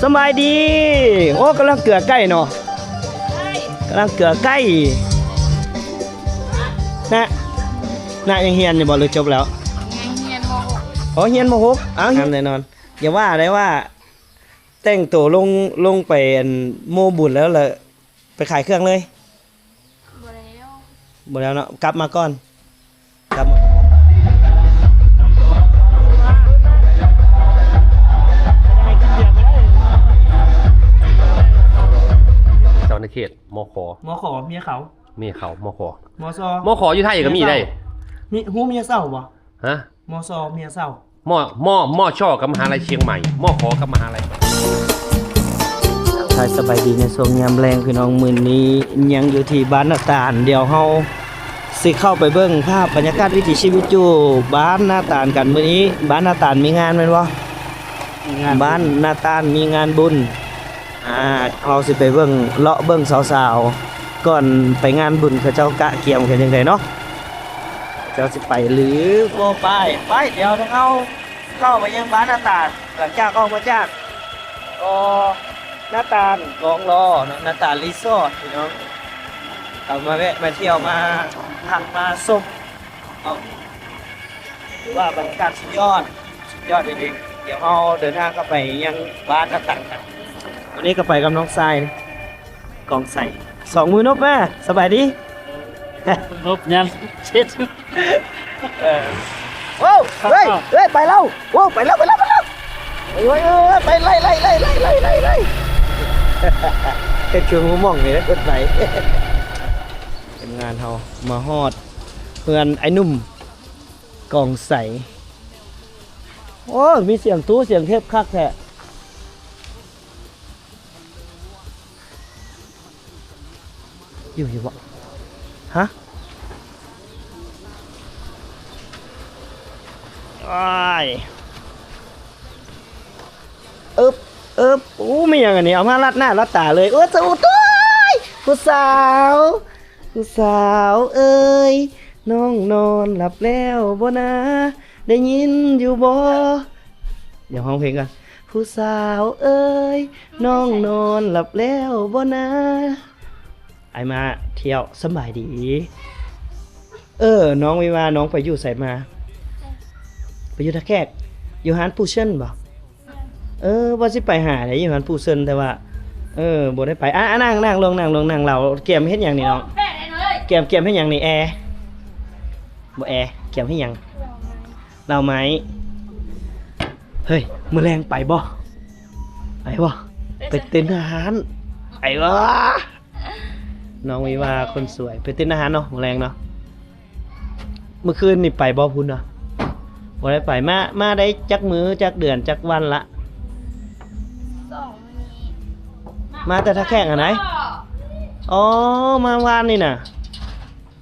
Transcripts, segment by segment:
ສະບາຍດີ. ໂອ້ ກຳລັງເກືອໄກ່ເນາະ ກຳລັງເກືອໄກ່ນະ. ນະຍັງຮຽນຢູ່ບໍ່ ຫຼືຈົບແລ້ວ? ຍັງຮຽນ ມໍຫົກ. ອໍ ຮຽນ ມໍຫົກ. ອ້າວ ງາມແນ່ນອນ. ຢ່າວ່າໄດ້ວ່າແຕ່ງໂຕລົງ ລົງໄປອັນໂມບຸນແລ້ວ ແລ້ວໄປຂາຍເຄື່ອງເລີຍ. ບໍ່ແລ້ວ ບໍ່ແລ້ວເນາະ ກັບມາກ່ອນ ກັບມາ. ເຈົ້າໜ້າເຂດ ມຂ ມຂ ເມຍເຂົາ ເມຍເຂົາ ມຂ ມສ ມຂ ຢູ່ໄທກໍມີໄດ໋. ມີ ຮູ້ເມຍເຊົາບໍ່? ຮະ? ມສ ເມຍເຊົາ. ມ ມ ມຊ ກັບມະຫາໄລຊຽງໃໝ່ ມຂ ກັບມະຫາໄລ. ທັກທາຍສະບາຍດີໃນຊ່ວງຍາມແລງພີ່ນ້ອງ, ມື້ນີ້ຍັງຢູ່ທີ່ບ້ານນາຕານ. ດຽວເຮົາຊິເຂົ້າໄປເບິ່ງພາບບັນຍາກາດວິຖີຊີວິດຢູ່ບ້ານນາຕານກັນ. ມື້ນີ້ບ້ານນາຕານມີງານແມ່ນບໍ່? ມີງານ ບ້ານນາຕານມີງານບຸນ. ອ່າ ເຮົາຊິໄປເບິ່ງ ເລາະເບິ່ງສາວໆ ກ່ອນໄປງານບຸນ ເຂົາເຈົ້າກະກຽມກັນຈັ່ງໃດເນາະ, ເຈົ້າຊິໄປຫຼືບໍ່ໄປ. ໄປ ດຽວເຮົາເຂົ້າໄປຍັງບ້ານນາຕານ ຫຼັງຈາກອອກມາຈາກ ອໍ ນາຕານກອງລໍເນາະ ນາຕານຣີສອດພີ່ນ້ອງ. ເຮົາມາແວະມາທ່ຽວມາພັກມາຊົມເນາະ. ຖືວ່າບັນຍາກາດສຸດຍອດ ສຸດຍອດອີ່ຫຼີ. ດຽວເຮົາເດີນທາງເຂົ້າໄປຍັງບ້ານຕ່າງໆກັນ. ວັນນີ້ກໍໄປກັບນ້ອງຊາຍ ກອງໃສ ສອງມືນົບມາ. ສະບາຍດີ ນົບຍັງເຊັດ. ເອີ ໂອ້ ເຮີ້ຍ ເຮີ້ຍ ໄປແລ້ວ. ໂອ້ ໄປແລ້ວ ໄປແລ້ວ ໄປແລ້ວ. ໂອ້ຍ ເອີ ໄປ ໄລ່ ໄລ່ ໄລ່ ເຮັດຄືງູມ່ອງນີ້ເດ້ ເພິ່ນໄປ. ທີມງານເຮົາມາຮອດເຮືອນອ້າຍໜຸ່ມ ກອງໃສ. ໂອ້ ມີສຽງຕູ້ສຽງເທັບຄັກແທ້. ຢູ່ ຢູ່ບໍ່? ຮະ? ອ້າຍ ອຶບ ອຶບ. ໂອ້ ແມ່ນຫຍັງອັນນີ້ ເອົາມາລັດໜ້າລັດຕາເລີຍ. ໂອ້ ສະອຸດ ໂອ້ຍ ຜູ້ສາວ ຜູ້ສາວເອີຍ ນ້ອງນອນຫຼັບແລ້ວບໍ່ນາ ໄດ້ຍິນຢູ່ບໍ່? ດຽວຮ້ອງເພງກ່ອນ. ຜູ້ສາວເອີຍ ນ້ອງນອນຫຼັບແລ້ວບໍ່ນາ? ອ້າຍມາທ່ຽວ ສະບາຍດີ. ເອີ ນ້ອງວິວາ ນ້ອງໄປຢູ່ໃສມາ? ໄປຢູ່ທ່າແຂກ ຢູ່ຮ້ານປູເຊິນບໍ່? ເອີ ວ່າຊິໄປຫາໄດ໋ ຢູ່ຮ້ານປູເຊິນ ແຕ່ວ່າ ເອີ ບໍ່ໄດ້ໄປ. ອ່າ ອ່າ ນັ່ງ ນັ່ງລົງ ນັ່ງລົງ ນັ່ງເລົ່າ. ກຽມເຮັດຫຍັງນີ້ນ້ອງ? ກຽມ ກຽມເຮັດຫຍັງນີ້? ແອ ບໍ່ແອ ກຽມເຮັດຫຍັງ? ເຫຼົ້າໄມ້ ເຮີ້ຍ ມື້ແລງໄປບໍ່? ໄປບໍ່? ໄປເຕັ້ນອາຫານ ໄປບໍ່? ນ້ອງວິວາຄົນສວຍ ໄປເຕັ້ນອາຫານເນາະ ມື້ແລງເນາະ. ມື້ຄືນນີ້ໄປບໍ່ພຸ້ນນະ? ບໍ່ໄດ້ໄປ. ມາ ມາໄດ້ຈັກມື້ ຈັກເດືອນ ຈັກວັນລະ? ສອງມື້. ມາແຕ່ທ່າແຂກຫັ້ນໃດ໋? ອໍ ມາວານນີ້ນະ.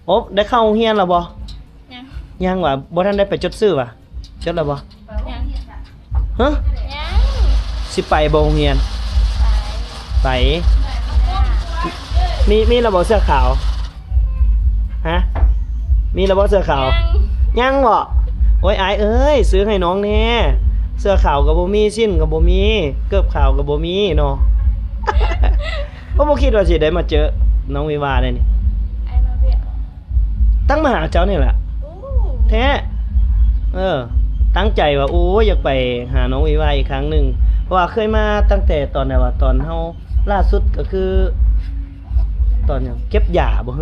ໂອ້ ໄດ້ເຂົ້າໂຮງຮຽນແລ້ວບໍ່? ຍັງ ຍັງຫວາ? ບໍ່ທັນໄດ້ໄປຈົດຊື່ຫວາ? ຈົດແລ້ວບໍ່? ຍັງ. ຮະ? ຍັງ. ຊິໄປບໍ່ໂຮງຮຽນ? ໄປ ໄປ. ມີ ມີແລ້ວບໍ່ເສື້ອຂາວ? ຮະ? ມີແລ້ວບໍ່ເສື້ອຂາວ? ຍັງ. ຍັງບໍ່? ໂອ້ຍ ອ້າຍເອີຍ ຊື້ໃຫ້ນ້ອງແດ່. ເສື້ອຂາວກໍບໍ່ມີ ສິ້ນກໍບໍ່ມີ ເກີບຂາວກໍບໍ່ມີເນາະ. ໂອ້ ບໍ່ຄິດວ່າຊິໄດ້ມາເຈີນ້ອງວິວາໄດ໋ນີ້. ອ້າຍມາວຽກ ຕັ້ງມາຫາເຈົ້ານີ້ແຫຼະ. ໂອ້ ແທ້. ເອີ ຕັ້ງໃຈວ່າ ໂອ້ ຢາກໄປຫານ້ອງວິວາອີກຄັ້ງໜຶ່ງ ເພາະວ່າເຄີຍມາຕັ້ງແຕ່ຕອນໃດວະ? ຕອນເຮົາລ່າສຸດກໍຄືຕອນຫຍັງ ເກັບຢາບໍ່?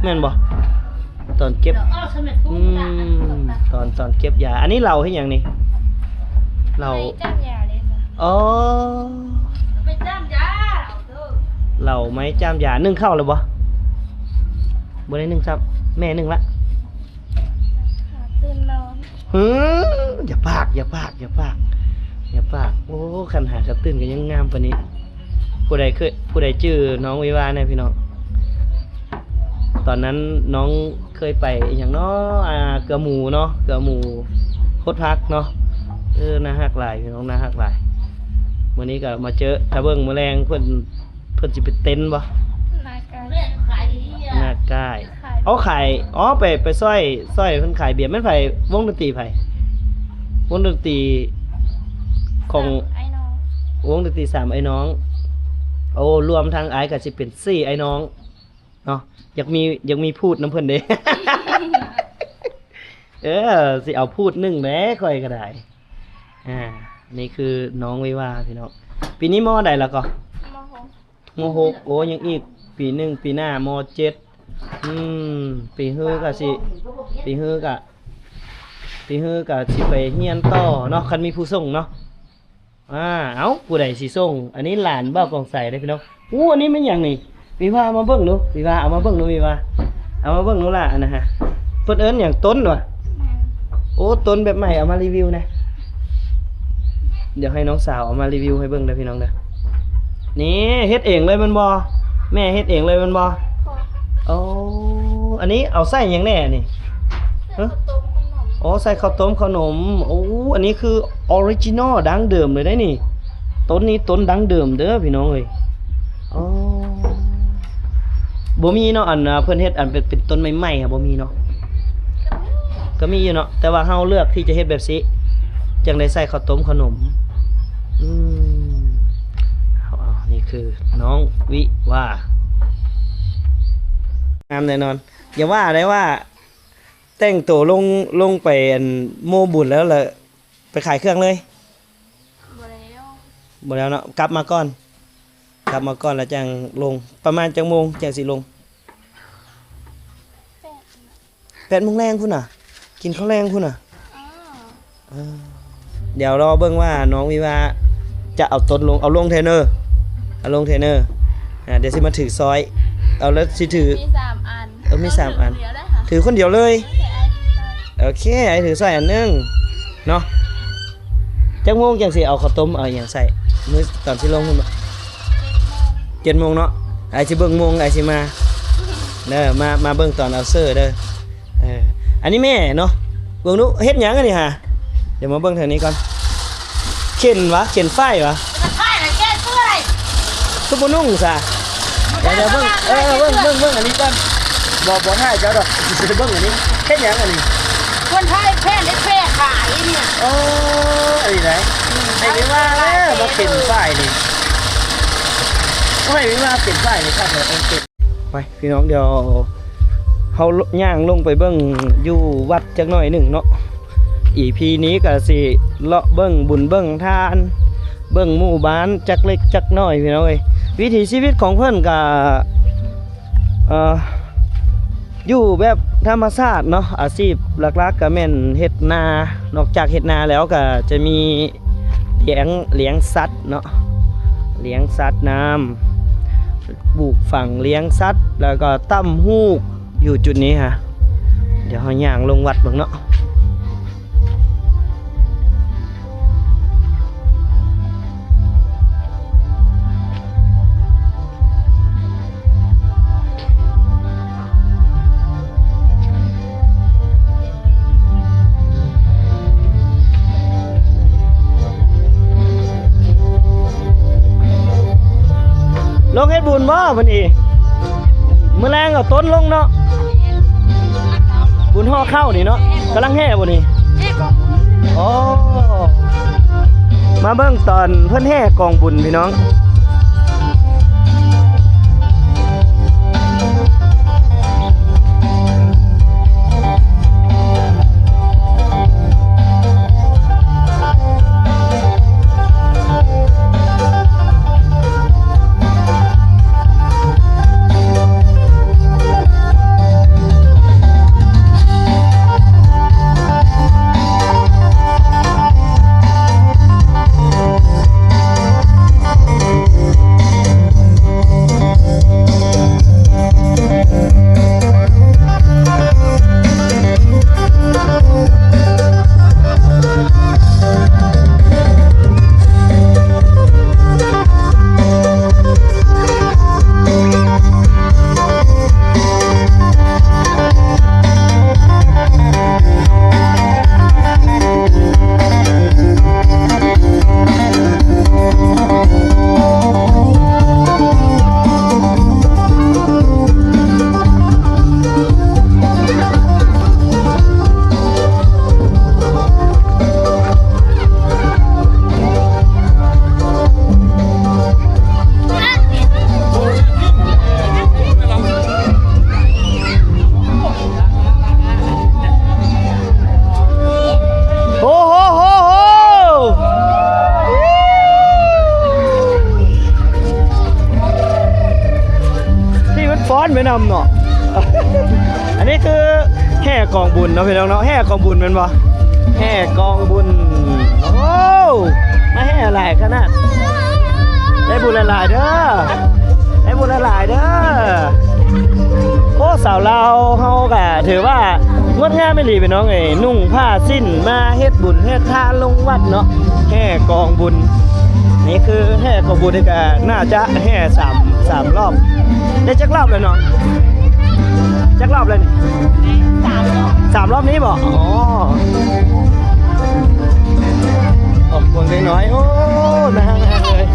ແມ່ນບໍ່? ຕອນເກັບ ອືມ ຕອນ ຕອນເກັບຢາ. ອັນນີ້ເຫຼົ້າເຮັດຫຍັງນີ້? ເຫຼົ້າ ໄມ້ຈ້າມຢາເດ້. ອໍ ໄມ້ຈ້າມຢາ. ເຫຼົ້າໄມ້ຈ້າມຢາ. ໜຶ້ງເຂົ້າແລ້ວບໍ່? ບໍ່ໄດ້ໜຶ້ງຊ້ຳ. ແມ່ໜຶ້ງລະ. ຫາຕື່ນນອນ. ຫື ຢ່າປາກ ຢ່າປາກ ຢ່າປາກ ຢ່າປາກ. ໂອ້ ຄັນຫາກັບຕື່ນກໍຍັງງາມປານນີ້. ຜູ້ໃດເຄີຍ ຜູ້ໃດຈື່ນ້ອງວິວາແດ່ພີ່ນ້ອງ? ຕອນນັ້ນນ້ອງເຄີຍໄປອີຫຍັງເນາະ ອ່າ ເກືອໝູເນາະ ເກືອໝູໂຄດຜັກເນາະ. ເອີ ໜ້າຮັກຫຼາຍພີ່ນ້ອງ ໜ້າຮັກຫຼາຍ. ມື້ນີ້ກໍມາເຈີ ຖ້າເບິ່ງມື້ແລງເພິ່ນ ເພິ່ນຊິໄປເຕັ້ນບໍ່? ໜ້າກາຍ ໜ້າກາຍ. ເອົາ ຂາຍ ອໍ ໄປ ໄປຊ່ອຍ ຊ່ອຍເພິ່ນຂາຍເບຍ. ແມ່ນໃຜ? ວົງດົນຕີໃຜ? ວົງດົນຕີຂອງອ້າຍນ້ອງ. ວົງດົນຕີສາມອ້າຍນ້ອງ. ໂອ້ ລວມທັງອ້າຍກໍຊິເປັນສີ່ອ້າຍນ້ອງເນາະ. ຢາກມີ ຢາກມີພູດນຳເພິ່ນເດ້. ເອີ ຊິເອົາພູດໜຶ່ງແດ່ຂ້ອຍກໍໄດ້. ອ່າ ນີ້ຄືນ້ອງວິວາພີ່ນ້ອງ. ປີນີ້ ມໍໃດແລ້ວກໍ? ມໍຫົກ. ມໍຫົກ ໂອ້ ຍັງອີກປີໜຶ່ງ ປີໜ້າ ມໍເຈັດ. ອືມ ປີຮືກະຊິ ປີຮືກະ ປີຮືກະຊິໄປຮຽນຕໍ່ເນາະ ຄັນມີຜູ້ສົ່ງເນາະ. ອ່າ ເອົ້າ ຜູ້ໃດຊິສົ່ງ? ອັນນີ້ຫຼານບ່າວກອງໄຊເດ້ພີ່ນ້ອງ. ໂອ້ ອັນນີ້ແມ່ນຫຍັງນີ້? ວິວາ ເອົາມາເບິ່ງດູ ວິວາ ເອົາມາເບິ່ງດູ ວິວາ ເອົາມາເບິ່ງດູລະ. ອັນນັ້ນຫະ ເພິ່ນເອີ້ນຫຍັງ? ຕົ້ນຫວາ? ແມ່ນ. ໂອ້ ຕົ້ນແບບໃໝ່ ເອົາມາຣີວິວແດ່. ດຽວໃຫ້ນ້ອງສາວເອົາມາຣີວິວໃຫ້ເບິ່ງເດີພີ່ນ້ອງເດີ. ນີ້ເຮັດເອງເລີຍແມ່ນບໍ່? ແມ່ເຮັດເອງເລີຍແມ່ນບໍ່? ໂອ້ ອັນນີ້ເອົາໃສ່ຫຍັງແດ່ນີ້? ຮະ? ໂອ້ ໃສ່ເຂົ້າຕົ້ມເຂົ້າໜົມ. ໂອ້ ອັນນີ້ຄືອໍຣິຈິນໍດັ້ງເດີມເລີຍເດ້ນີ້. ຕົ້ນນີ້ຕົ້ນດັ້ງເດີມເດີພີ່ນ້ອງເອີຍ. ອໍ ບໍ່ມີເນາະ ອັນ ເພິ່ນເຮັດອັນເປັນ ເປັນຕົ້ນໃໝ່ໆ ຫະ ບໍ່ມີເນາະ? ກໍມີ ກໍມີຢູ່ເນາະ ແຕ່ວ່າເຮົາເລືອກທີ່ຈະເຮັດແບບຊີ້ ຈັ່ງໄດ້ໃສ່ເຂົ້າຕົ້ມເຂົ້າໜົມ. ອືມ ເອົາ ເອົາ ນີ້ຄືນ້ອງວິວາ ງາມແນ່ນອນ. ຢ່າວ່າໄດ້ວ່າແຕ່ງໂຕລົງ ລົງໄປອັນໂມບຸນແລ້ວ ແລ້ວໄປຂາຍເຄື່ອງເລີຍ? ບໍ່ແລ້ວ ບໍ່ແລ້ວເນາະ ກັບມາກ່ອນ ກັບມາກ່ອນແລ້ວຈັ່ງລົງ. ປະມານຈັກໂມງຈັ່ງຊິລົງ? ແປດ ແປດໂມງແລງພຸ້ນນະ ກິນເຂົ້າແລງພຸ້ນນະ. ເອີ ດຽວລໍເບິ່ງວ່ານ້ອງວິວາຈະເອົາຕົ້ນລົງ ເອົາລົງແທ້ເນີ ເອົາລົງແທ້ເນີ. ອ່າ ດຽວຊິມາຖືຊ້ອຍ ເອົາ ແລ້ວຊິຖື ມີສາມອັນ. ເອີ ມີສາມອັນ ຖືຄົນດຽວເລີຍ. ໂອເຄ ອ້າຍຖືຊ້ອຍອັນໜຶ່ງເນາະ. ຈັກໂມງຈັ່ງຊິເອົາເຂົ້າຕົ້ມເອົາຫຍັງໃສ່? ມື້ຕອນຊິລົງພຸ້ນບໍ? ເຈັດໂມງເນາະ ອ້າຍຊິເບິ່ງໂມງ ອ້າຍຊິມາເດີ. ມາ ມາເບິ່ງຕອນເອົາເຊີເດີ. ເອີ ອັນນີ້ແມ່ເນາະ ເບິ່ງດູ ເຮັດຫຍັງອັນນີ້ຫາ? ດຽວມາເບິ່ງທາງນີ້ກ່ອນ. ເຂັນຫວາ? ເຂັນຝ້າຍຫວາ? ຝ້າຍນະ ແກເສື້ອໄດ໋. ຄືບໍ່ນຸ່ງຊະ? ດຽວໆ ເບິ່ງ ເອີ ເບິ່ງ ເບິ່ງ ເບິ່ງອັນນີ້ກ່ອນ. ບໍ່ ບໍ່ຖ່າຍເຈົ້າດອກ ຊິໄປເບິ່ງອັນນີ້. ເຮັດຫຍັງອັນນີ້? ຄົນໄທແຜ່ນໄດ້ແປຂາຍນີ້. ໂອ້ ອັນນີ້ໄດ໋. ອືມ ໃຫ້ໄປວ່າແລ້ວ ມາເຂັນຝ້າຍນີ້. ໂອ້ຍ ວ່າເຂັນຝ້າຍນີ້ຄັກແທ້ ເອີ ເຂັນ. ໄປພີ່ນ້ອງ ດຽວເຮົາຍ່າງລົງໄປເບິ່ງຢູ່ວັດຈັກໜ້ອຍໜຶ່ງເນາະ. ອີພີນີ້ກະຊິເລາະເບິ່ງບຸນເບິ່ງທານ ເບິ່ງໝູ່ບ້ານຈັກເລັກຈັກນ້ອຍພີ່ນ້ອງເອີຍ. ວິຖີຊີວິດຂອງເພິ່ນກະ ເອີ ຢູ່ແບບທຳມະຊາດເນາະ. ອາຊີບຫຼັກໆກະແມ່ນເຮັດນາ ນອກຈາກເຮັດນາແລ້ວກະຈະມີ ລ້ຽງ ລ້ຽງສັດເນາະ ລ້ຽງສັດນຳ ປູກຝັງ ລ້ຽງສັດ ແລ້ວກໍຕ່ຳຫູກຢູ່ຈຸດນີ້ຮະ. ດຽວເຮົາຍ່າງລົງວັດເບິ່ງເນາະ. ລົງເຮັດບຸນບໍ່ມື້ນີ້? ມື້ແລງເອົາຕົ້ນລົງເນາະ. ບຸນຫໍ່ເຂົ້ານີ້ເນາະ. ກຳລັງແຫ່ບໍ່ນີ້? ອໍ ມາເບິ່ງຕອນເພິ່ນແຫ່ກອງບຸນພີ່ນ້ອງ. ແມ່ນຳເນາະ. ອັນນີ້ຄືແຫ່ກອງບຸນເນາະພີ່ນ້ອງເນາະ ແຫ່ກອງບຸນແມ່ນບໍ່? ແຫ່ກອງບຸນ. ໂອ້ ມາແຫ່ຫຼາຍຂະໜາດ. ໄດ້ບຸນຫຼາຍໆເດີ ໄດ້ບຸນຫຼາຍໆເດີ. ໂອ້ ສາວລາວເຮົາກະຖືວ່າງົດງາມອີ່ຫຼີພີ່ນ້ອງເອີຍ ນຸ່ງຜ້າສິ້ນມາເຮັດບຸນເຮັດທານລົງວັດເນາະ ແຫ່ກອງບຸນ. ນີ້ຄືແຫ່ກອງບຸນນີ້ກະໜ້າຈະແຫ່ສາມ ສາມລອບ. ໄດ້ຈັກລອບແລ້ວນ້ອງ? ຈັກລອບແລ້ວນີ້? ສາມລອບ. ສາມລອບນີ້ບໍ່? ອໍ ໂອ້ ເດັກນ້ອຍ ໂອ້ ໜ້າຮັກເລີຍ.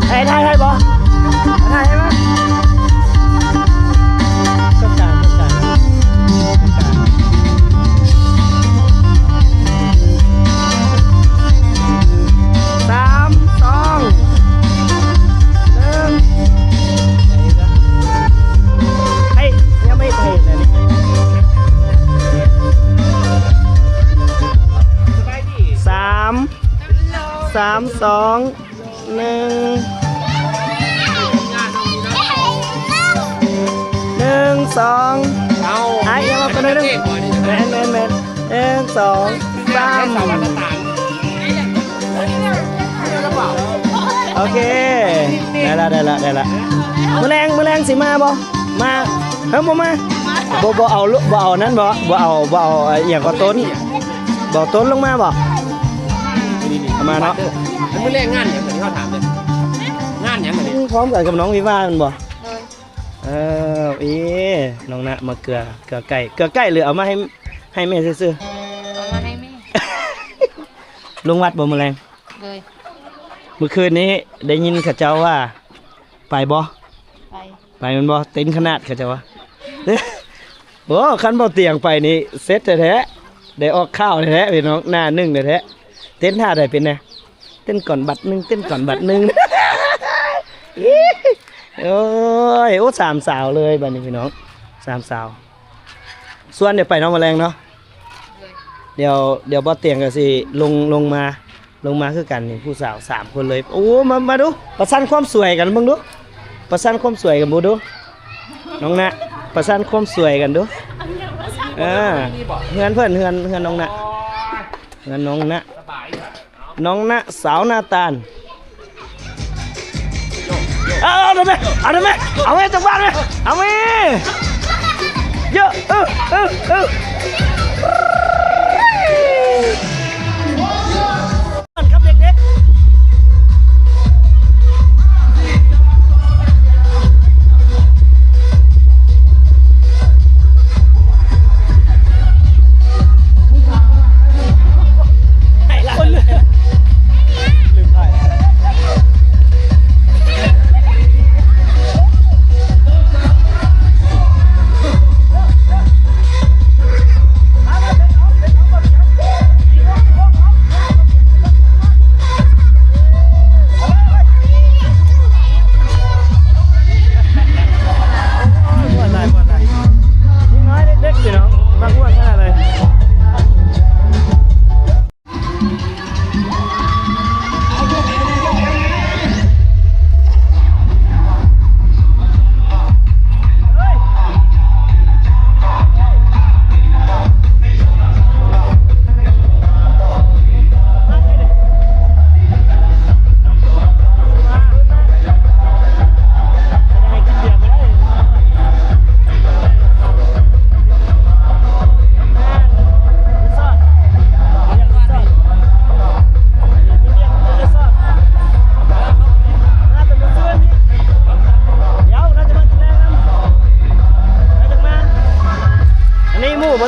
ໃຫ້ ຖ່າຍໃຫ້ບໍ່? ຖ່າຍໃຫ້ບໍ່? ຕົງກາງ ຕົງກາງ ຕົງກາງ. ສາມ ສອງ ໜຶ່ງ ເຮີ້ຍ ຍັງບໍ່ເຫັນເລີຍນີ້. ສາມ ສາມ ສອງ ໜຶ່ງ ໜຶ່ງ ສອງ ເອົາ ອ້າຍ ເອີ ມາເບິ່ງໜ້ອຍໜຶ່ງ ແມ່ນ ແມ່ນ ແມ່ນ ໜຶ່ງ ສອງ ສາມ ໂອເຄ ໄດ້ລະ ໄດ້ລະ ໄດ້ລະ. ມື້ແລງ ມື້ແລງຊິມາບໍ່? ມາ ເອີ ບໍ່ມາ ບໍ່ ບໍ່ເອົາ ບໍ່ເອົານັ້ນບໍ່? ບໍ່ເອົາ ບໍ່ເອົາ ອີ່ຫຍັງກໍຕົ້ນ ບໍ່ຕົ້ນລົງມາບໍ່? ເອົາມາເນາະ. ມື້ແລງງານຫຍັງ? ອັນນີ້ເຮົາຖາມເດີ ງານຫຍັງອັນນີ້? ພ້ອມກັນກັບນ້ອງວິວາແມ່ນບໍ່? ໂດຍ. ເອີ ເອີ ນ້ອງນະມາເກືອ ເກືອໄກ່ ເກືອໄກ່ ຫຼືເອົາມາໃຫ້ ໃຫ້ແມ່ຊື່ໆ? ເອົາມາໃຫ້ແມ່. ລົງວັດບໍ່ມື້ແລງ? ໂດຍ. ມື້ຄືນນີ້ໄດ້ຍິນເຂົາເຈົ້າວ່າ ໄປບໍ່? ໄປ. ໄປແມ່ນບໍ່? ເຕັ້ນຂະໜາດເຂົາເຈົ້າວ່າ. ໂອ້ ຄັນບໍ່ຕຽງໄປນີ້ເສັດແທ້ໆ ໄດ້ອອກຂ່າວແທ້ໆ ພີ່ນ້ອງ ໜ້າໜຶ່ງແທ້ໆ. ເຕັ້ນທ່າໃດເປັນແດ່? ເຕັ້ນກ່ອນບັດໜຶ່ງ ເຕັ້ນກ່ອນບັດໜຶ່ງ. ໂອ້ຍ ໂອ້ ສາມສາວເລີຍບັດນີ້ ພີ່ນ້ອງ ສາມສາວ. ຊວນດຽວໄປເນາະ ມື້ແລງເນາະ. ດຽວ ດຽວບໍ່ຕຽງກໍຊິລົງ ລົງມາ ລົງມາຄືກັນນີ້ ຜູ້ສາວສາມຄົນເລີຍ. ໂອ້ ມາ ມາດູ ປະຊັນຄວາມສວຍກັນເບິ່ງດູ ປະຊັນຄວາມສວຍກັນເບິ່ງດູ ນ້ອງນະ ປະຊັນຄວາມສວຍກັນດູ. ເອີ ເຮືອນເພິ່ນ ເຮືອນ ເຮືອນນ້ອງນະ ເຮືອນນ້ອງນະ ນ້ອງນະ ສາວໜ້າຕານ. ເອົາ ເອົາໄດ້ໄໝ? ເອົາໄດ້ໄໝ? ເອົາໄໝ? ຈັກບາດໄໝ? ເອົາໄໝ? ເຢີະ ເອີ ເອີ ເອີ. ກັບເດັກໆ.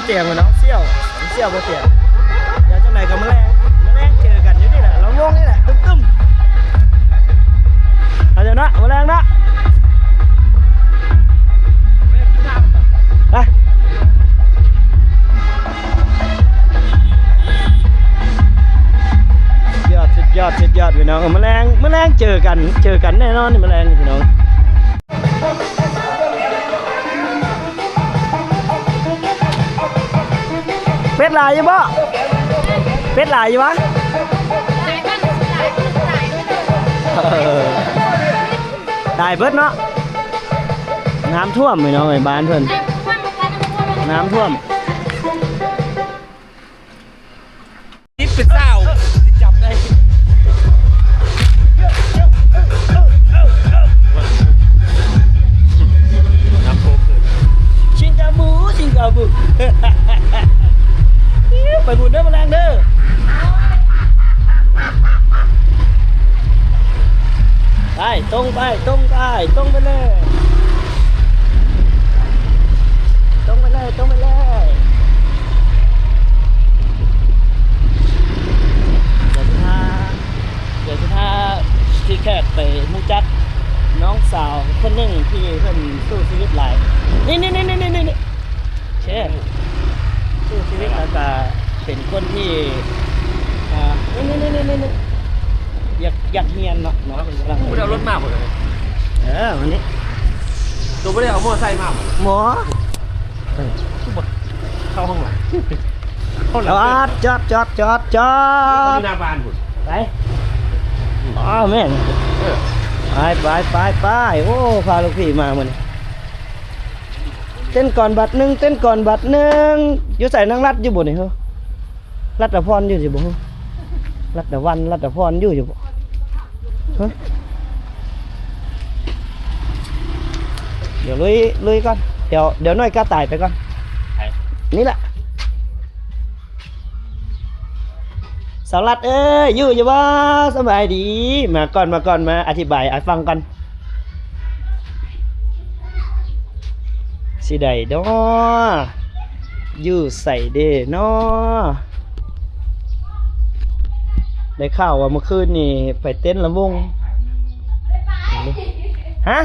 ຕຽງເນາະ ສ່ຽວ ສ່ຽວບໍ່ຕຽງ. ດຽວຈັ່ງໃດກໍມື້ແລງ ມື້ແລງເຈີກັນຢູ່ນີ້ແຫຼະ ລຳວົງນີ້ແຫຼະ ຕຶ້ມໆ ເຂົ້າໃຈເນາະ ມື້ແລງເນາະ. ໄປ ສຸດຍອດ ສຸດຍອດ ສຸດຍອດ ພີ່ນ້ອງ. ເອີ ມື້ແລງ ມື້ແລງເຈີກັນ ເຈີກັນແນ່ນອນ ມື້ແລງ ພີ່ນ້ອງ. ເປັດຫຼາຍຢູ່ບໍ່? ເປັດຫຼາຍຢູ່ຫວາ? ເອີ ຕາຍເບິດເນາະ ນ້ຳຖ້ວມ ພີ່ນ້ອງເອີຍ ບ້ານເພິ່ນ ນ້ຳຖ້ວມ. ຕິດເປັນຊາວ ຊິຈຳໄດ້ ນ້ຳໂຄກຂຶ້ນ ຊິງກາບູ ຊິງກາບູ ໄປບຸນເດີ ມື້ແລງເດີ. ໄປ ຕົງໄປ ຕົງໄປ ຕົງໄປເລີຍ ຕົງໄປເລີຍ ຕົງໄປເລີຍ. ດຽວຊິພາ ດຽວຊິພາທີ່ແຂກໄປຮູ້ຈັກນ້ອງສາວຄົນໜຶ່ງທີ່ເພິ່ນສູ້ຊີວິດຫຼາຍ. ນີ້ໆໆໆໆ ໂອເຄ ສູ້ຊີວິດ ແລ້ວກະເປັນຄົນທີ່ ອ່າ ນີ້ໆໆໆ ຢາກ ຢາກຮຽນເນາະ ເນາະ ຜູ້ໄດ້ເອົາລົດມາບໍ່? ເອີ ວັນນີ້ ໂຕບໍ່ໄດ້ເອົາມໍໄຊມາບໍ່? ບໍ່ ເອີ ຄືບໍ່ເຂົ້າຫ້ອງຫຼັງ? ເຂົ້າຫຼັງ ຈອດ ຈອດ ຈອດ ຈອດ ຈອດ ຢູ່ໜ້າບ້ານພຸ້ນ ໄປ ອ້າວ ແມ່ນ ເອີ ໄປ ໄປ ໄປ ໄປ. ໂອ້ ພາລູກພີ່ມາມື້ນີ້ ເຕັ້ນກ່ອນບາດໜຶ່ງ ເຕັ້ນກ່ອນບາດໜຶ່ງ. ຢູ່ໃສ ນາງລັດຢູ່ບໍ່ນີ້? ເຮີ ລັດດາພອນຢູ່ຊິບໍ່? ເຮີ ລັດດາວັນ ລັດດາພອນຢູ່ຊິບໍ່? ເຮີ ດຽວລຸຍ ລຸຍກ່ອນ ດຽວ ດຽວນ້ອຍກະຕາຍໄປກ່ອນ ໄປ ນີ້ແຫຼະ. ສາວລັດເອີຍ ຢູ່ຢູ່ບໍ່? ສະບາຍດີ. ມາກ່ອນ ມາກ່ອນ ມາອະທິບາຍໃຫ້ຟັງກ່ອນ. ຊິໄດ້ເນາະ ຢູ່ໃສເດເນາະ? ໄດ້ຂ່າວວ່າມື້ຄືນນີ້ໄປເຕັ້ນລຳວົງ. ຮະ?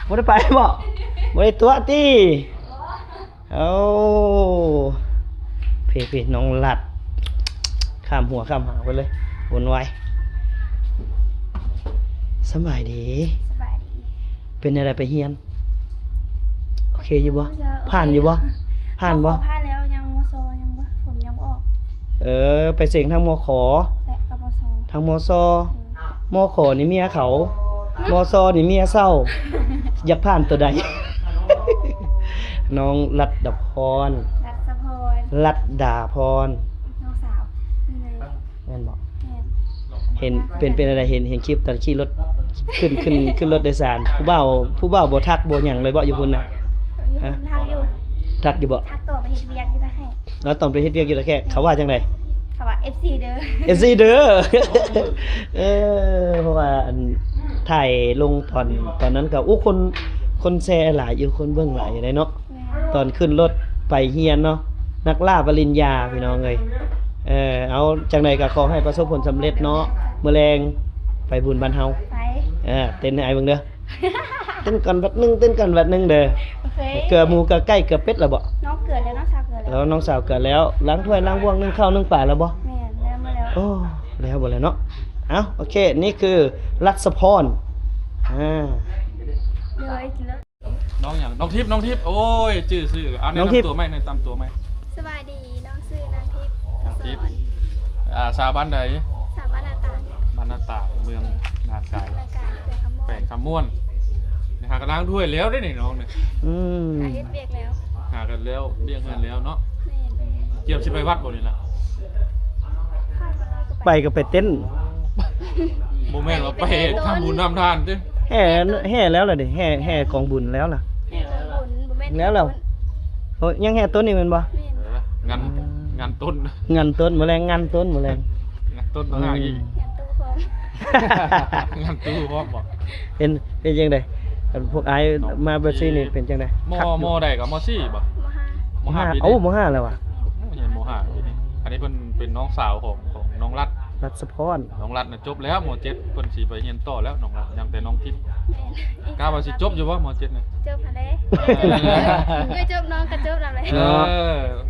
ບໍ່ໄດ້ໄປບໍ? ບໍ່ໄດ້ຕົວະຕິ? ໂອ້ ເພ ເພ ນ້ອງລັດ ຂ້າມຫົວຂ້າມຫາງໄປເລີຍ ວຸ້ນວາຍ. ສະບາຍດີ. ສະບາຍດີ. ເປັນແນວໃດໄປຮຽນ? ໂອເຄຢູ່ບໍ່? ໂອເຄ. ຜ່ານຢູ່ບໍ່? ຜ່ານບໍ່? ມ.ຂ ຜ່ານແລ້ວ ຍັງ ມ.ຊ ຍັງບໍ່ ຜົນຍັງບໍ່ອອກ. ເອີ ໄປເສັງທັງ ມ.ຂ ແລະ ກະ ມ.ຊ ທັງ ມ.ຊ. ເອີ ມ.ຂ ນີ້ເມຍເຂົາ ມ.ຊ ນີ້ເມຍເຊົ່າ. ຢາກຜ່ານໂຕໃດ? ນ້ອງລັດດາພອນ ລັດສະພອນ ລັດດາພອນ ນ້ອງສາວ ແມ່ນບໍ່? ແມ່ນ. ເຫັນ ເປັນ ເປັນອັນໃດ? ເຫັນ ເຫັນຄລິບຕອນຂີ່ລົດ ຂຶ້ນ ຂຶ້ນ ຂຶ້ນລົດໂດຍສານ ຜູ້ບ່າວ ຜູ້ບ່າວບໍ່ທັກບໍ່ຫຍັງເລີຍບໍ່ ຢູ່ພຸ້ນນະ? ຢູ່ພຸ້ນ ຮະ? ທັກຢູ່. ທັກຢູ່ບໍ່? ທັກຕອນໄປເຮັດວຽກຢູ່ນະແຂກ. ເອີ ຕອນໄປເຮັດວຽກຢູ່ນະແຂກ ເຂົາວ່າຈັ່ງໃດ? ເຂົາວ່າ ເອັຟຊີ ເດີ ເອັຟຊີ ເດີ. ເອີ ເພາະວ່າອັນ ຖ່າຍລົງຕອນ ຕອນນັ້ນກໍ ໂອ້ ຄົນ ຄົນແຊຫຼາຍຢູ່ ຄົນເບິ່ງຫຼາຍຢູ່ເດ້ເນາະ. ແມ່ນ. ຕອນຂຶ້ນລົດໄປຮຽນເນາະ ນັກລ່າປະລິນຍາ ພີ່ນ້ອງເອີຍ. ເອີ ເອົາ ຈັ່ງໃດກໍຂໍໃຫ້ປະສົບຜົນສຳເລັດເນາະ. ມື້ແລງໄປບຸນບ້ານເຮົາ. ໄປ. ເອີ ເຕັ້ນໃຫ້ອ້າຍເບິ່ງເດີ. ເຕັ້ນກ່ອນບາດໜຶ່ງ ເຕັ້ນກ່ອນບາດໜຶ່ງເດີ. ໂອເຄ. ເກືອໝູເກືອໄກ່ເກືອເປັດແລ້ວບໍ່? ນ້ອງເກືອແລ້ວ ນ້ອງສາວເກືອແລ້ວ. ແລ້ວນ້ອງສາວເກືອແລ້ວ ລ້າງຖ້ວຍລ້າງບ່ວງ ໜຶ້ງເຂົ້າໜຶ້ງປາແລ້ວບໍ່? ແມ່ນ ແລ້ວ ມາແລ້ວ. ໂອ້ ແລ້ວບໍ່ແລ້ວເນາະ. ເອົ້າ ໂອເຄ ນີ້ຄືລັດສະພອນ. ອາ ເລີຍ ກິນເລີຍ. ນ້ອງຫຍັງ? ນ້ອງທິບ ນ້ອງທິບ ໂອ້ຍ ຈື່ຊື່. ເອົາ ແນະນຳຕົວໃໝ່ ແນະນຳຕົວໃໝ່. ສະບາຍດີ ນ້ອງຊື່ນາງທິບ ນາງທິບ ສອນ. ອ່າ ສາວບ້ານໃດ? ສາວບ້ານນາຕານ. ບ້ານນາຕານ ເມືອງນາກາຍ ນາກາຍ ແຂວງຄຳມ່ວນ ແຂວງຄຳມ່ວນ. ຫາກັນລ້າງຖ້ວຍແລ້ວເດ້ນີ້ນ້ອງນີ້. ອືມ ຫາເຮັດວຽກແລ້ວ ຫາກັນແລ້ວ ວຽກເຮືອນແລ້ວເນາະ. ແມ່ນ. ກຽມຊິໄປວັດບໍ່ນີ້ລະ? ໄປກໍໄປເຕັ້ນ. ບໍ່ແມ່ນວ່າໄປທຳບຸນທຳທານຕິ? ແຫ່ ແຫ່ແລ້ວລະເດ ແຫ່ ແຫ່ກອງບຸນແລ້ວລະ. ແຫ່ກອງບຸນ ບໍ່ແມ່ນ ແລ້ວລະ. ໂອ້ຍ ຍັງແຫ່ຕົ້ນອີກແມ່ນບໍ່? ແມ່ນ. ເອີ ງານ ອືມ ງານຕົ້ນ ງານຕົ້ນ ມື້ແລງງານຕົ້ນ ມື້ແລງ ງານຕົ້ນ ອືມ ຕ່າງຫາກອີກ ງານຕູ້ພ້ອມ ງານຕູ້ພ້ອມບໍ? ເປັນ ເປັນຈັ່ງໃດ ພວກອ້າຍມາບາຊີນີ້ເປັນຈັ່ງໃດ? ມ ມໍໃດກໍ ມໍສີ່ບໍ? ມໍຫ້າ. ມໍຫ້າ ມ.ຫ້າ ປີນີ້ ໂອ້ ມໍຫ້າແລ້ວຫວາ? ໂອ້ ຮຽນ ມໍຫ້າ ປີນີ້. ອັນນີ້ເພິ່ນເປັນນ້ອງສາວຂອງ ຂອງນ້ອງລັດ ລັດສະພອນ. ນ້ອງລັດນະຈົບແລ້ວ ມໍເຈັດ ເພິ່ນຊິໄປຮຽນຕໍ່ແລ້ວ ນ້ອງລັດ. ຍັງແຕ່ນ້ອງທິບ ແມ່ນ. ກະວ່າຊິຈົບຢູ່ບໍ່ ມໍເຈັດນີ້? ຈົບຫັ້ນແຫຼະ. ເອີ ເອີ ຈົບ ນ້ອງກະຈົບນຳແຫຼະ. ເອີ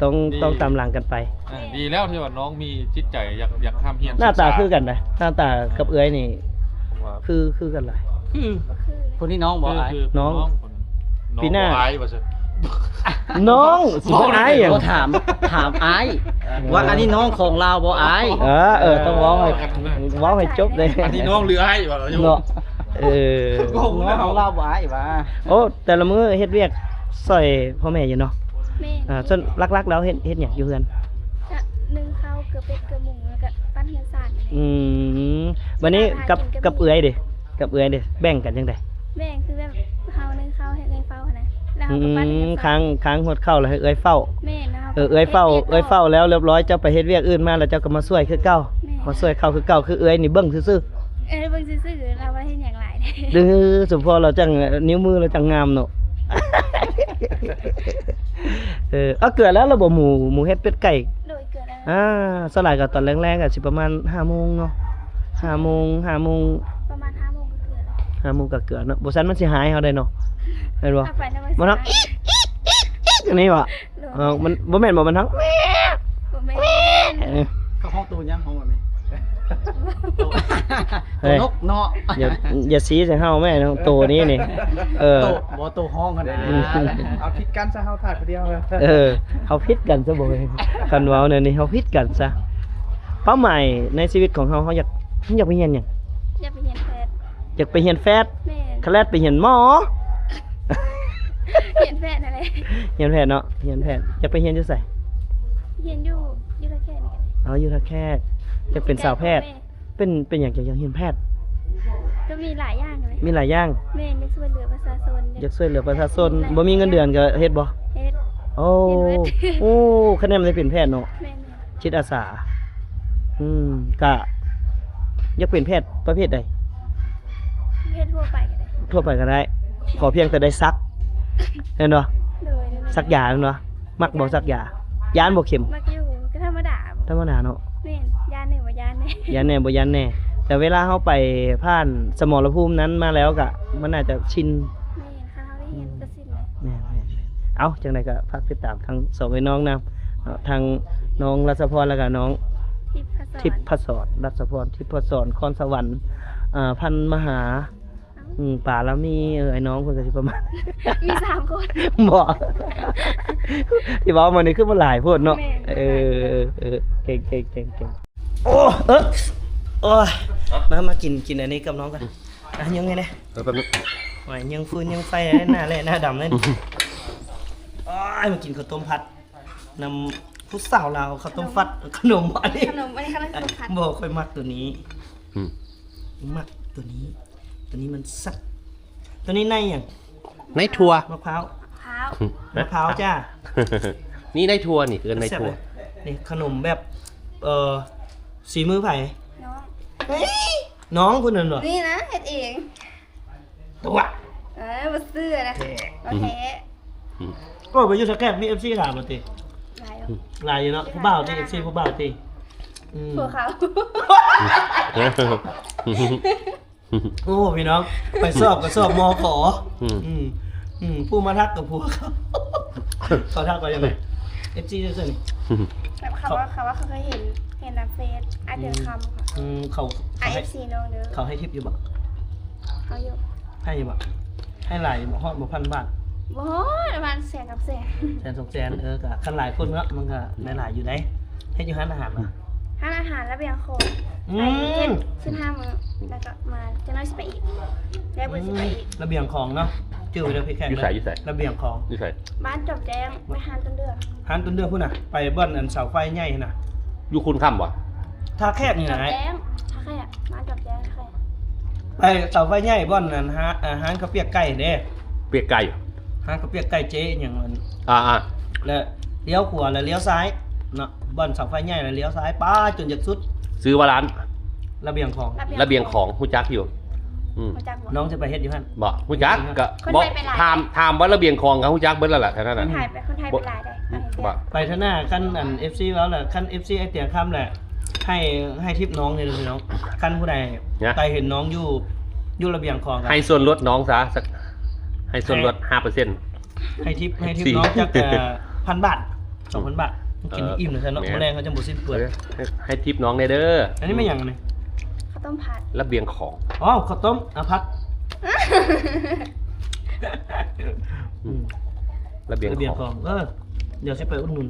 ຕ້ອງ ຕ້ອງຕາມຫຼັງກັນໄປ. ເອີ ດີແລ້ວທີ່ວ່ານ້ອງມີຈິດໃຈຢາກ ຢາກຮ່ຳຮຽນ. ໜ້າຕາຄືກັນນະ ໜ້າຕາກັບເອື້ອຍນີ້ ຄື ຄືກັນຫຼາຍ. ຄື ຜູ້ນີ້ນ້ອງບໍ່ ອ້າຍ? ນ້ອງ ປີໜ້າ ອ້າຍວ່າຊັ້ນ. ນ້ອງ ຊິບໍ່ອ້າຍຫຍັງ? ບໍ່ ຖາມ ຖາມອ້າຍວ່າ ອັນນີ້ນ້ອງຂອງລາວບໍ່ອ້າຍ? ເອີ ເອີ ຕ້ອງເວົ້າໃຫ້ ເວົ້າໃຫ້ຈົບເດ້. ອັນນີ້ນ້ອງຫຼືອ້າຍວ່າເນາະ. ເອີ ນ້ອງຂອງລາວບໍ່ອ້າຍວ່າ. ໂອ້ ແຕ່ລະມື້ເຮັດວຽກຊ່ອຍພໍ່ແມ່ຢູ່ເນາະ? ແມ່ນ. ອ່າ ສ່ວນຫຼັກໆແລ້ວເຮັດ ເຮັດຫຍັງຢູ່ເຮືອນ? ກະໜຶ້ງເຂົ້າ ເກືອເປັດ ເກືອໝູ ແລ້ວກະປັ້ນເຮືອນຊານ. ອືມ ບາດນີ້ກັບ ກັບເອື້ອຍເດ? ກັບເອື້ອຍເດ ແບ່ງກັນຈັ່ງໃດ? ແບ່ງຄືແບບເຮົາໜຶ້ງເຂົ້າໃຫ້ເອື້ອຍເຝົ້າຫັ້ນນະ ແລ້ວເຮົາກໍປັ້ນເຮືອນຊານ. ອືມ ຄ້າງ ຄ້າງຮອດເຂົ້າແລ້ວໃຫ້ເອື້ອຍເຝົ້າ. ແມ່ນ. ເອີ ເອື້ອຍເຝົ້າ ເອື້ອຍເຝົ້າແລ້ວລຽບຮ້ອຍ ເຈົ້າໄປເຮັດວຽກອື່ນມາ ແລ້ວເຈົ້າກໍມາຊ່ວຍຄືເກົ່າ. ແມ່ນ. ມາຊ່ວຍເຂົ້າຄືເກົ່າ. ຄືເອື້ອຍນີ້ເບິ່ງຊື່ໆ. ເອີ ເບິ່ງຊື່ໆ ລາວບໍ່ໄດ້ເຮັດຫຍັງຫຼາຍເດ້. ເອີ ສົມພໍລາວຈັ່ງ ນິ້ວມືລາວຈັ່ງງາມເນາະ. ເອີ ເອົາ ເກືອແລ້ວລະບໍ່? ໝູ ໝູເຫັດ ເປັດ ໄກ່. ໂດຍ ເກືອແລ້ວ. ອ່າ ສ່ວນຫຼາຍກໍຕອນແລງໆ ກໍຊິປະມານຫ້າໂມງເນາະ. ຫ້າໂມງ ຫ້າໂມງ ປະມານຫ້າໂມງກໍເກືອແລ້ວ. ຫ້າໂມງກໍເກືອເນາະ. ບໍ່ຊັ້ນມັນຊິຫາຍເຮົາໄດ້ເນາະ. ແມ່ນບໍ່? ມັນຮ້ອງ ອີກ ອີກ ອີກ ອັນນີ້ບໍ່? ໂດຍ. ເອີ ມັນບໍ່ແມ່ນບໍ່? ມັນຮ້ອງ ບໍ່ແມ່ນ. ເອີ ເຂົາຮ້ອງໂຕຫຍັງ? ຮ້ອງແບບນີ້. ໂຕ ເຮີ້ຍ ໂຕນົກເນາະ. ຢ່າ ຢ່າຊີ້ໃສ່ເຮົາແມ່ເນາະ ໂຕນີ້ນີ້. ເອີ ໂຕ ບໍ່ ໂຕຮ້ອງຫັ້ນນະ. ອືມ ເອົາຜິດກັນຊະ ເຮົາຖ່າຍຜູ້ດຽວ. ເອີ ເຮົາຜິດກັນຊະບໍ່? ຄັນເວົ້າແນວນີ້ເຮົາຜິດກັນຊະ. ເປົ້າໝາຍໃນຊີວິດຂອງເຮົາ ເຮົາຢາກ ເຮົາຢາກໄປຮຽນຫຍັງ? ຢາກໄປຮຽນແພດ. ຢາກໄປຮຽນແພດ? ແມ່ນ. ຄັນແລ່ນໄປຮຽນໝໍ? ຮຽນແພດນັ້ນແຫຼະ. ຮຽນແພດເນາະ ຮຽນແພດ. ຢາກໄປຮຽນຢູ່ໃສ? ຮຽນຢູ່ ຢູ່ທ່າແຂກນີ້. ອໍ ຢູ່ທ່າແຂກ. ຢາກເປັນສາວແພດ. ແມ່ນ. ເປັນ ເປັນຫຍັງຈັ່ງຢາກຮຽນແພດ? ກໍມີຫຼາຍຢ່າງເລີຍ. ມີຫຼາຍຢ່າງ? ແມ່ນ. ຢາກຊ່ວຍເຫຼືອປະຊາຊົນ. ຢາກຊ່ວຍເຫຼືອປະຊາຊົນ. ບໍ່ມີເງິນເດືອນກໍເຮັດບໍ່? ເຮັດ. ໂອ້ ເຮັດເບິດ. ໂອ້ ຄະແນນໄດ້ເປັນແພດເນາະ. ແມ່ນ. ຈິດອາສາ. ອືມ ກະຢາກເປັນແພດປະເພດໃດ? ແພດທົ່ວໄປກໍໄດ້. ທົ່ວໄປກໍໄດ້ ຂໍພຽງແຕ່ໄດ້ສັກ ແມ່ນບໍ່? ໂດຍ. ສັກຢາແມ່ນບໍ່? ມັກບໍ່ສັກຢາ? ຢ້ານບໍ່ເຂັມ? ມັກຢູ່. ກໍທຳມະດາ. ທຳມະດາເນາະ. ແມ່ນ. ຢ້ານແດ່ບໍ່ຢ້ານແດ່. ຢ້ານແດ່ບໍ່ຢ້ານແດ່. ແຕ່ເວລາເຮົາໄປຜ່ານສະໝໍລະພູມນັ້ນມາແລ້ວ ກະມັນໜ້າຈະຊິນ. ແມ່ນ. ຄັນເຮົາໄດ້ຮຽນກໍຊິນແຫຼະ. ແມ່ນໆໆ. ເອົ້າ ຈັ່ງໃດກໍຝາກຕິດຕາມທັງສອງເອື້ອຍນ້ອງນຳເນາະ ທັງນ້ອງລັດສະພອນ ແລ້ວກໍນ້ອງທິບພະສອນ ທິບພະສອນ ລັດສະພອນ ທິບພະສອນ ຄອນສະຫວັນ ອ່າ ພັນມະຫາ ເອົ້າ ອືມ ປາລະມີ. ເອີ ໄອ້ນ້ອງເພິ່ນກໍຊິປະມານ ມີສາມຄົນ. ບໍ່ ທີ່ເວົ້າມານີ້ຄືມັນຫຼາຍໂພດເນາະ. ແມ່ນ. ເອີ ເອີ ເກັ່ງໆໆໆ. ໂອ້ ເອີ ໂອ້ຍ ມາ ມາກິນ ກິນອັນນີ້ກັບນ້ອງກັນ. ອ່ະ ຍືງໃຫ້ແດ່. ເອີ ແປັບໜຶ່ງ. ໂອ້ຍ ຍືງຟືນຍືງໄຟແດ່ ໜ້າແຫຼະໜ້າດຳເລີຍ. ໂອ້ຍ ມາກິນເຂົ້າຕົ້ມຜັດນຳຜູ້ສາວລາວ. ເຂົ້າຕົ້ມຟັດ ຂະໜົມ ອັນນີ້ຂະໜົມ ອັນນີ້ຂະໜົມຜັດ. ບໍ່ ຂ້ອຍມັກໂຕນີ້. ອືມ ມັກໂຕນີ້ ໂຕນີ້ມັນແຊບ. ໂຕນີ້ໃນຫຍັງ? ໃນຖົ່ວ ມະພ້າວ ພ້າວ ມະພ້າວຈ້າ. ນີ້ໃນຖົ່ວ ນີ້ຄືໃນຖົ່ວ. ແຊບເລີຍ. ນີ້ຂະໜົມແບບ ເອີ ສີມືໃຜ? ນ້ອງ ເອີຍ ນ້ອງເພິ່ນນັ້ນບໍ່? ນີ້ນະ ເຮັດເອງ. ຕົວະ ເອີ ບໍ່ເຊື່ອນະ ແທ້ ບໍ່ແທ້. ອືມ ອືມ ໂອ້ ໄປຢູ່ທ່າແຂກ ມີເອັຟຊີຖາມບໍ່ຕິ? ຫຼາຍຢູ່ ຫຼາຍຢູ່ເນາະ. ຜູ້ບ່າວຕິ? ເອັຟຊີຜູ້ບ່າວຕິ? ອືມ ພວກເຂົາ. ໂອ້ ພີ່ນ້ອງ ໄປສອບກໍສອບ ມຂ. ອືມ ອືມ ອືມ ຜູ້ມາທັກກໍພວກເຂົາ. ເຂົາທັກວ່າຈັ່ງໃດ? ເອັຟຊີຊື່ໆນີ້ ແບບເຂົາວ່າ ເຂົາວ່າເຂົາເຄີຍເຫັນ ເຫັນຕາມເຟສ ອ້າຍເດືອນຄຳ. ອືມ ເຂົາ ອ້າຍເອັຟຊີນ້ອງເດີ. ເຂົາໃຫ້ທິບຢູ່ບໍ່? ເຂົາຢູ່. ໃຫ້ຢູ່ບໍ່? ໃຫ້ຫຼາຍຢູ່ບໍ່? ຮອດບໍ່ ພັນບາດ? ບໍ່ຮອດ ປະມານແສນ ສອງແສນ. ແສນ ສອງແສນ. ເອີ ກະຄັນຫຼາຍຄົນເນາະ ມັນກະໄດ້ຫຼາຍຢູ່ໃດ໋. ເຮັດຢູ່ຮ້ານອາຫານບໍ່? ຮ້ານອາຫານລະບຽງຂອງ. ອືມ ໄປເຮັດຂຶ້ນຫ້າມື້ ແລ້ວກໍມາ ຈັກໜ້ອຍຊິໄປອີກ ແລ້ວເບິ່ງຊິໄປອີກ. ອືມ ລະບຽງຂອງເນາະ ຈື່ໄວ້ເດີ ພີ່ແຂກ. ຢູ່ໃສ? ຢູ່ໃສ? ລະບຽງຂອງ. ຢູ່ໃສ? ບ້ານຈອມແຈ້ງ ໄປຮ້ານຕົ້ນເດືອ. ຮ້ານຕົ້ນເດືອພຸ້ນນະ ໄປບ່ອນອັນເສົາໄຟໃຫຍ່ຫັ້ນນະ. ຢູ່ຄູນຄຳບໍ່? ທ່າແຂກນີ້ນະ. ຈອມແຈ້ງ ທ່າແຂກ ບ້ານຈອມແຈ້ງ ທ່າແຂກ. ໄປເສົາໄຟໃຫຍ່ບ່ອນນັ້ນ ຮ້ານ ອ່າ ຮ້ານເຂົ້າປຽກໄກ່ເດ້. ປຽກໄກ່ ຮ້ານເຂົ້າປຽກໄກ່ເຈຫຍັງອັນ. ອ່າໆ ແລ້ວລ້ຽວຂວາ ແລ້ວລ້ຽວຊ້າຍເນາະ ບ່ອນເສົາໄຟໃຫຍ່ ແລ້ວລ້ຽວຊ້າຍ ປາ ຈົນຢາກສຸດ. ຊື່ວ່າຮ້ານ ລະບຽງຂອງ. ລະບຽງຂອງ ລະບຽງຂອງ ຮູ້ຈັກຢູ່. ອືມ ຮູ້ຈັກບໍ່? ນ້ອງຈະໄປເຮັດຢູ່ຫັ້ນບໍ່? ຮູ້ຈັກ ກໍ ຄົນໄທໄປຫຼາຍ ຖາມ ຖາມວ່າລະບຽງຂອງກໍຮູ້ຈັກເບິດແລ້ວລະ ແຖວນັ້ນນະ ຄົນໄທໄປ ຄົນໄທໄປຫຼາຍເດ້ ອືມ ໄປເທາະນັ້ນ ຄັນອັນ ເອັຟຊີ ເວົ້າລະ ຄັນ ເອັຟຊີ ອ້າຍຕຽງຄຳແຫຼະ ໃຫ້ ໃຫ້ທິບນ້ອງນີ້ເດີພີ່ນ້ອງ ຄັນຜູ້ໃດໄປເຫັນນ້ອງຢູ່ ຢູ່ລະບຽງຂອງ ໃຫ້ສ່ວນລົດນ້ອງຊະ ສັກ ໃຫ້ສ່ວນລົດຫ້າເປີເຊັນ ໃຫ້ທິບ ໃຫ້ທິບນ້ອງຈັກ ເອີ ພັນບາດ ສອງພັນບາດ ກິນໃຫ້ອີ່ມເລີຍຊັ້ນເນາະ ມື້ແລງເຮົາຈະບໍ່ສິ້ນເປືອງ ໃຫ້ທິບນ້ອງແດ່ເດີ. ອັນນີ້ແມ່ນຫຍັງອັນນີ້? ເຂົ້າຕົ້ມຜັດ ລະບຽງຂອງ ອໍ ເຂົ້າຕົ້ມ ອາ ຜັດ ອືມ ລະບຽງຂອງ ລະບຽງຂອງ ເອີ ດຽວຊິໄປອຸດໜູນ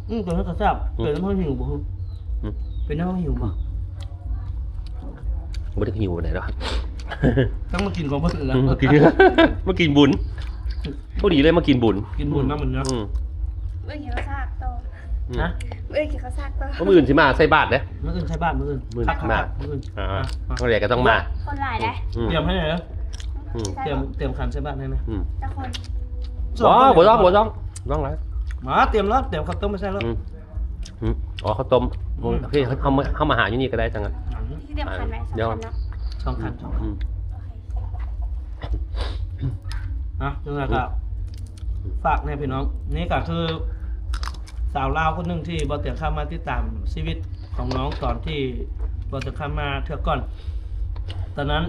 ອືມ ຕົວນັ້ນກໍແຊບ ອືມ ເປັນນຳເຮົາຫິວບໍ່? ອືມ ເປັນນຳເຮົາຫິວບໍ່? ບໍ່ໄດ້ຫິວປານໃດດອກ ຕ້ອງມາກິນຂອງເພິ່ນລະ ອືມ ມາກິນ ມາກິນບຸນ ພໍດີເລີຍມາກິນບຸນ ກິນບຸນນຳມັນເນາະ ອືມ ເອີ ກິນເຂົ້າສາກຕໍ່ ອືມ ຮະ ເອີ ກິນເຂົ້າສາກຕໍ່ ມື້ອື່ນຊິມາໃສ່ບາດເດ້ ມື້ອື່ນໃສ່ບາດ ມື້ອື່ນ ມື້ອື່ນ ຄັກໆ ມາ ມື້ອື່ນ ອ່າ ມາ ມື້ໃດກໍຕ້ອງມາ ຄົນຫຼາຍເດ້ ອືມ ຕຽມໃຫ້ແດ່ເດີ ອືມ ຕຽມ ຕຽມຂັນໃສ່ບາດໃຫ້ແດ່ ອືມ ຈັກຄົນ ບໍ່ ບໍ່ຕ້ອງ ບໍ່ຕ້ອງ ຕ້ອງຫຼາຍ ມາ ຕຽມແລ້ວ ຕຽມເຂົ້າຕົ້ມມາໃສ່ໂລດ ອືມ ອືມ ອໍ ເຂົ້າຕົ້ມ ອືມ ໂອເຄ ເຮົາມາ ເຮົາມາຫາຢູ່ນີ້ກໍໄດ້ ຈັ່ງນັ້ນ ຊິຕຽມຂັນໄວ້ ອ່າ ສອງ ດຽວ ຂັນເນາະ ສອງ ອືມ ຂັນ ສອງ ອືມ ອ່ະ ຈັ່ງໃດກໍ ອືມ ຝາກແດ່ພີ່ນ້ອງ ນີ້ກໍຄືສາວລາວຄົນໜຶ່ງທີ່ບໍ່ຕຽງຄຳມາຕິດຕາມຊີວິດຂອງນ້ອງຕອນທີ່ບໍ່ຕຽງຄຳມາເທື່ອກ່ອນ ຕອນນັ້ນ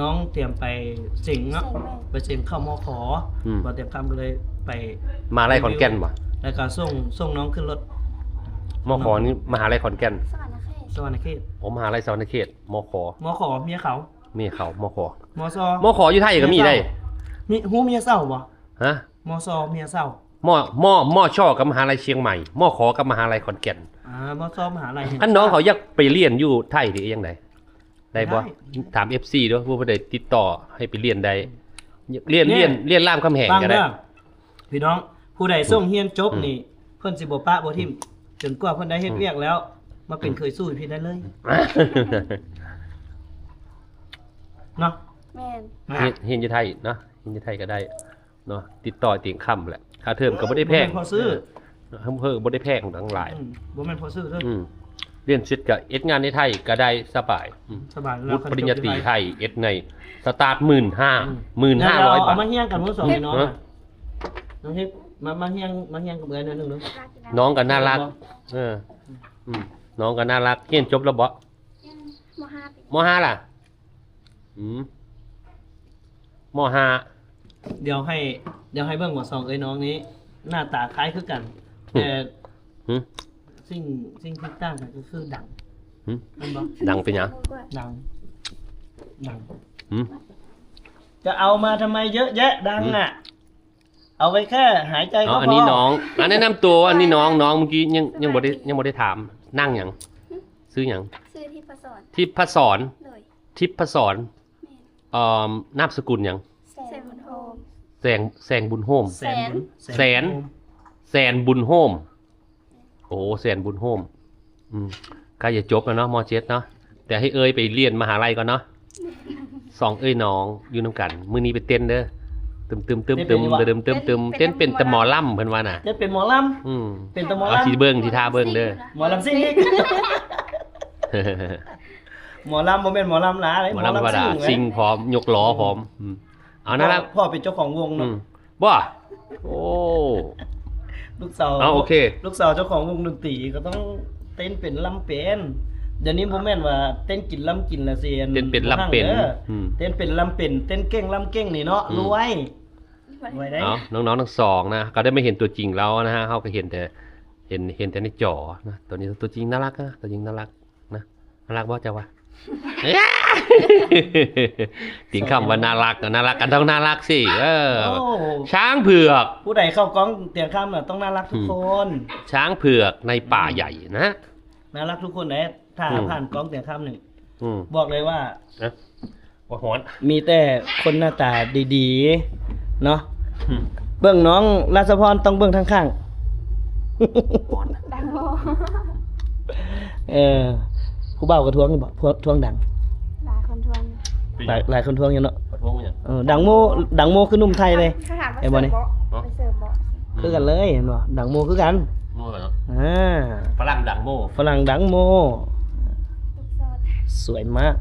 ນ້ອງຕຽມໄປເສັງເນາະ ເສັງແມ່ນ ໄປເສັງເຂົ້າ ມຂ ອືມ ບໍ່ຕຽງຄຳກໍເລີຍໄປ ມະຫາໄລຂອນແກ່ນບໍ່? ແລ້ວກໍສົ່ງ ສົ່ງນ້ອງຂຶ້ນລົດ ມຂ ນີ້ມະຫາໄລຂອນແກ່ນ ສະຫວັນນະເຂດ ສະຫວັນນະເຂດ ໂອ້ ມະຫາໄລສະຫວັນນະເຂດ ມຂ ມຂ ເມຍເຂົາ ເມຍເຂົາ ມຂ ມສ ມຂ ຢູ່ໄທກໍມີໄດ໋ ເມຍເຊົ່າ ມີ ຮູ້ເມຍເຊົ່າບໍ່? ຮະ? ມສ ເມຍເຊົ່າ ມ ມ ມຊ ກັບມະຫາໄລຊຽງໃໝ່ ມຂ ກັບມະຫາໄລຂອນແກ່ນ ອ່າ ມສ ມະຫາໄລແຫ່ງຊາດ ຄັນນ້ອງເຂົາຢາກໄປຮຽນຢູ່ໄທນີ້ຈັ່ງໃດ ໄດ້ບໍ່? ໄດ້ ຖາມເອັຟຊີເດີ້ ຜູ້ໃດຕິດຕໍ່ໃຫ້ໄປຮຽນໄດ້ ຮຽນ ຮຽນ ຮຽນລາມຄຳແຫງກໍໄດ້ ຟັງເດີ້ພີ່ນ້ອງ ຜູ້ໃດ ອືມ ສົ່ງຮຽນຈົບ ອືມ ນີ້ ເພິ່ນຊິບໍ່ປະບໍ່ຖິ້ມ ອືມ ຈົນກວ່າເພິ່ນໄດ້ເຮັດ ອືມ ວຽກແລ້ວ ມາເປັນ ອືມ ເຂີຍສູ້ໃຫ້ພີ່ໄດ້ເລີຍ ອືມ ເນາະ ແມ່ນ ຮຽນ ຮຽນຢູ່ໄທເນາະ ຮຽນຢູ່ໄທກໍໄດ້ ເນາະ ຕິດຕໍ່ຕຽງຄຳແຫຼະ ຄ່າເທີມກໍບໍ່ໄດ້ແພງ ບໍ່ແມ່ນພໍຊື້ ເອີ ບໍ່ໄດ້ແພງທັງຫຼາຍ ອືມ ບໍ່ແມ່ນພໍຊື້ເດີ້ ອືມ ຮຽນເສັດກໍເຮັດງານໃນໄທກໍໄດ້ສະບາຍ ອືມ ສະບາຍ ວຸດປະລິນຍາຕີໄທ ເຮັດໃນສະຕາດ ໝື່ນຫ້າ ອືມ ໝື່ນຫ້າຮ້ອຍບາດ ເອົາມາຮຽງກັນມື້ສອງພີ່ນ້ອງ ຮະ ນ້ອງເຮັດ ມາ ມາຮຽງ ມາຮຽງກັບເອື້ອຍໜ້ອຍໜຶ່ງເດີ້ ນ້ອງກໍໜ້າຮັກ ເອີ ອືມ ນ້ອງກໍໜ້າຮັກ ຮຽນຈົບແລ້ວບໍ່? ຍັງ ມໍຫ້າ ມໍຫ້າລະ? ອືມ ມໍຫ້າ ດຽວໃຫ້ ດຽວໃຫ້ເບິ່ງວ່າສອງເອື້ອຍນ້ອງນີ້ໜ້າຕາຄ້າຍຄືກັນ ແຕ່ ຫື ສິ່ງ ສິ່ງທີ່ຕ່າງກັນກໍຄືດັງ ຫື ແມ່ນບໍ່? ດັງເປັນຫຍັງ? ດັງ ດັງ ຫື ຈະເອົາມາທຳໄມເຍອະແຍະ ດັງ ຫື ອະ ເອົາໄວ້ແຄ່ຫາຍໃຈກໍພໍ ອັນນີ້ນ້ອງ ອັນແນະນຳຕົວ ອັນນີ້ນ້ອງ ນ້ອງເມື່ອກີ້ຍັງ ຍັງບໍ່ໄດ້ ຍັງບໍ່ໄດ້ຖາມ ນາງຫຍັງ? ຊື່ຫຍັງ? ຊື່ທິບພະສອນ ທິບພະສອນ ໂດຍ ທິບພະສອນ ແມ່ນ ເອີ່ມ ນາມສະກຸນຫຍັງ? ແສນບຸນໂຮມ ແສງ ແສງບຸນໂຮມ ແສນ ແສນ ແສນບຸນໂຮມ ແສນ ແສນບຸນໂຮມ ໂອ້ ແສນບຸນໂຮມ ອືມ ໃກ້ຈະຈົບແລ້ວເນາະ ມໍເຈັດເນາະ ແຕ່ໃຫ້ເອີ່ຍໄປຮຽນມະຫາໄລກ່ອນເນາະ ສອງເອື້ອຍນ້ອງຢູ່ນຳກັນ ມື້ນີ້ໄປເຕັ້ນເດີ້ ຕຶມໆໆໆ ເຕັ້ນເປັນແຕ່ໝໍລຳ ເພິ່ນວ່ານະ ເຕັ້ນເປັນໝໍລຳ ອືມ ເປັນແຕ່ໝໍລຳ ເອົາ ຊິເບິ່ງ ຊິຖ້າເບິ່ງເດີ້ ໝໍລຳຊິງອີກ ໝໍລຳບໍ່ແມ່ນໝໍລຳຫຼາເດ້ ໝໍລຳທຳມະດາ ຊິງພ້ອມ ຍົກລໍ້ພ້ອມ ອືມ ເອົາ ນັ້ນລະ ພໍ່ເປັນເຈົ້າຂອງວົງເນາະ ອືມ ບໍ່ ໂອ້ ລູກສາວ ເອົາ ໂອເຄ ລູກສາວເຈົ້າຂອງວົງດົນຕີກໍຕ້ອງເຕັ້ນເປັນລຳເປັນ ດຽວນີ້ບໍ່ແມ່ນວ່າເຕັ້ນກິນລຳກິນລະຊິ ເຕັ້ນເປັນລຳເປັນ ອືມ ເຕັ້ນເປັນລຳເປັນ ເຕັ້ນເກັ່ງລຳເກັ່ງນີ້ເນາະ ອືມ ລວຍ ລວຍໄດ໋ ເອົາ ນ້ອງໆທັງສອງນະ ກໍໄດ້ມາເຫັນຕົວຈິງແລ້ວນະ ເຮົາກໍເຫັນແຕ່ ເຫັນ ເຫັນແຕ່ໃນຈໍນະ ຕົວນີ້ຕົວຈິງໜ້າຮັກນະ ຕົວຈິງໜ້າຮັກ ນະ ໜ້າລັກບໍ່ເຈົ້າວ່າ? ຕິງຄຳວ່າໜ້າລັກ ໜ້າລັກກໍຕ້ອງໜ້າລັກຊິ ເອີ ໂອ້ ຊ້າງເຜືອກ ຜູ້ໃດເຂົ້າກ້ອງຕຽງຄຳນະຕ້ອງໜ້າລັກທຸກຄົນ ອືມ ຊ້າງເຜືອກໃນປ່າໃຫຍ່ນະ ໜ້າລັກທຸກຄົນເດ້ ຖ້າ ອືມ ຜ່ານກ້ອງຕຽງຄຳນີ້ ອືມ ບອກເລີຍວ່າ ເອີ ບໍ່ຮ້ອນ ມີແຕ່ຄົນໜ້າຕາດີໆ ເນາະ ອືມ ເບິ່ງນ້ອງລາຊະພອນຕ້ອງເບິ່ງທາງຂ້າງ ດັງໂມ ເອີ ຜູ້ບ່າວກໍທວງຢູ່ບໍ່? ທວງ ທວງດັງ ຫຼາຍຄົນທວງຢູ່ ຫຼາຍ ຫຼາຍຄົນທວງຢູ່ເນາະ ເອີ ດັງໂມ ດັງໂມຄືໜຸ່ມໄທເລີຍ ເຫັນບໍ່ນີ້? ຄືກັນເລີຍ ເຫັນບໍ່? ດັງໂມຄືກັນ ໂມເນາະ ອ່າ ຝຣັ່ງດັງໂມ ຝຣັ່ງດັງໂມ ລູກສອດ ສວຍມາກ.